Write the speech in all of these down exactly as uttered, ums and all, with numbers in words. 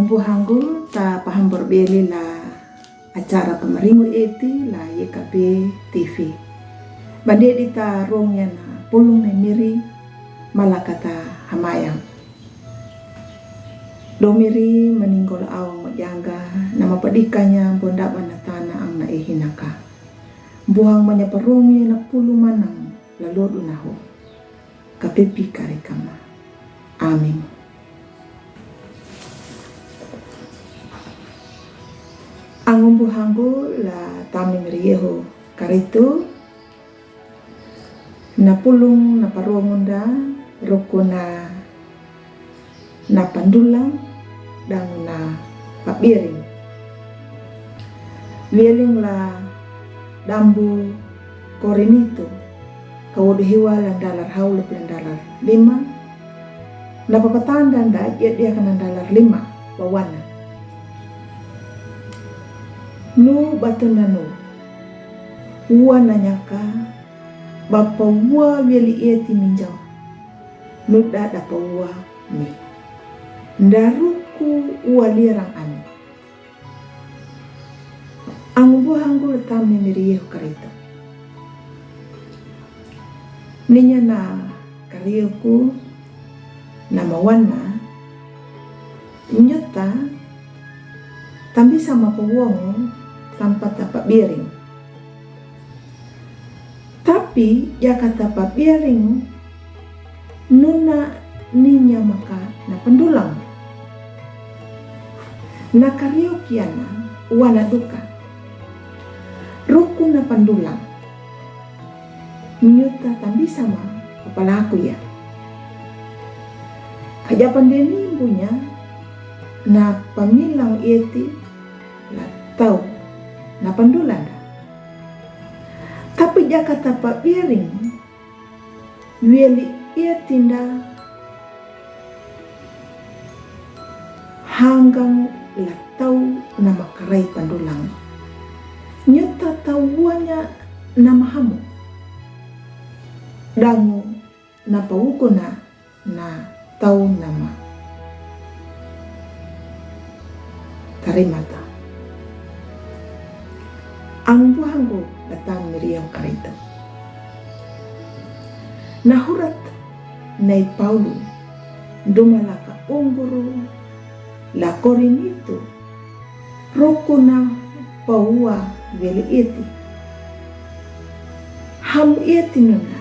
Buhanggu ta pahambor beli la acara pamaringu eti la Y K B T V. Bande di ta rong ya na pulung ne miri malakata hamayang. Do miri maninggol au mo jangga nama padikanya bonda bana tana ang na ehinaka. Buhang manya parong ya na pulu manang la lodu naho. Kapepi kare kama. Amin. Angu buhanggu la tami miri yehu karitu. Na pulung na parongunda rukuna na pandulang dang na pabiring. Wieling la dambu Korinitu, kawodu hiwa landalar haulu landalar lima, na papatanda nda dia dia ka landalar lima, bawana. Nu batu nanu, ua nanyaka, bapa ua wieli eti minjau, nu dada pa ua mi. Ndaruku ua lirang ami. Angu buhanggu la tami miri yehu karitu. Ninya na kariuku na mawana nyuta tambi sama pawongu tampa tapa biring. Tapi jaka tapa biring nuna ninya maka na pandulang. Na kariukiana wana duka. Ruku na pandulang. Nyuta tambi sama papalaku ya. Kaja pandeni bunya na pamilang eti la tau na pandulanda. Tapi jaka tapa biring wieli eti nda hanggang la tau na makarai pandulang. Nyuta tau wanya na mahamu. Dangu na paukuna na tau nama tarimata. Ang buhanggu la tami miri yehu karitu. Na hurat nai Paulu duma la ka unguru la Korinitu rukuna paua wieli eti. Hamu eti nuna,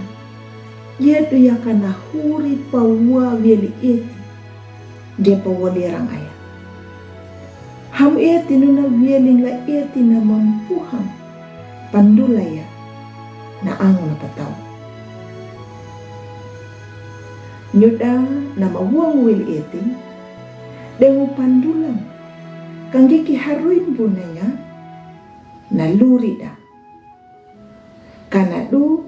yedu yaka na huri paua wieli eti. Dia paua lirang aya. Hamu eti nuna wieling la eti na mampuhang pandulaya na angu na patau. Nyuda na mawang wieli eti, dengu pandulang kangiki haruin bunanya na lurida. Kana du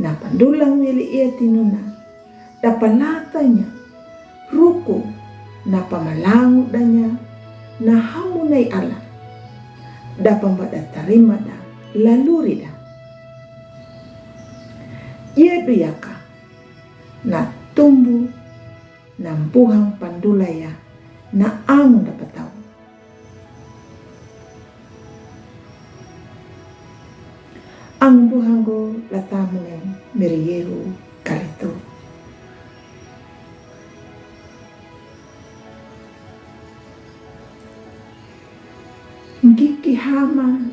na pandulang wieli eti nuna, da palatanya ruku na pamalangu danya na hamu nai ala, da pambada tarimada la lurida. Yedu yaka na tumbu na mpuhang pandulaya na angu na patau. Ang buhanggu la tami miri yehu karitu. Ngiki hama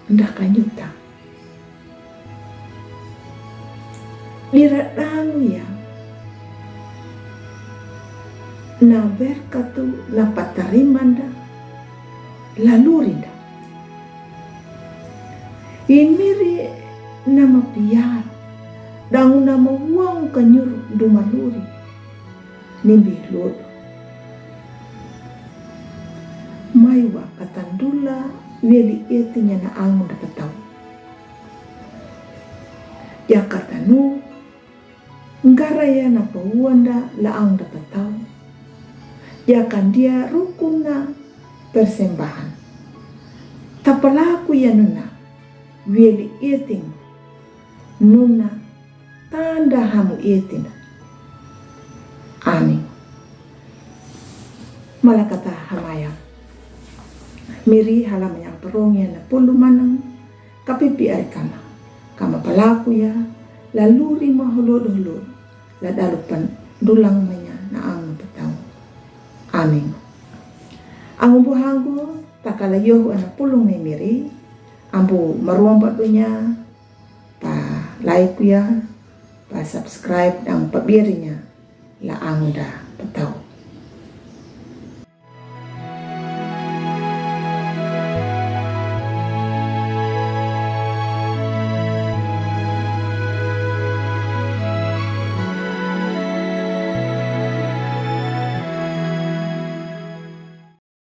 nda ka nyuta. Dira dangu ya na berkatu na patarimanda la lurinda. Imiri nama piar dangu nama wang kanyur duma luri. Nimbi lodu. Maiwa katandula wieli etinya na angu da patau. Ya katanu ngaraya na pauanda la angu da patau. Ya kandia rukuna persembahan. Tapalaku ya nuna wieli eting nuna tanda hamu etina. Amin. Malakata hamaya. Miri hala manyang perong ya na pulu manang, kapipi ari kama. Kama palaku ya, lalu rima hulud hulud, la dalu pan dulang manya na ang na petau. Amin. Ang buhanggu, takala yoh ana pulung ni Miri, ambu maruang pat dunya, pa like ya, pa subscribe dang pa biar nya, la ang da petau.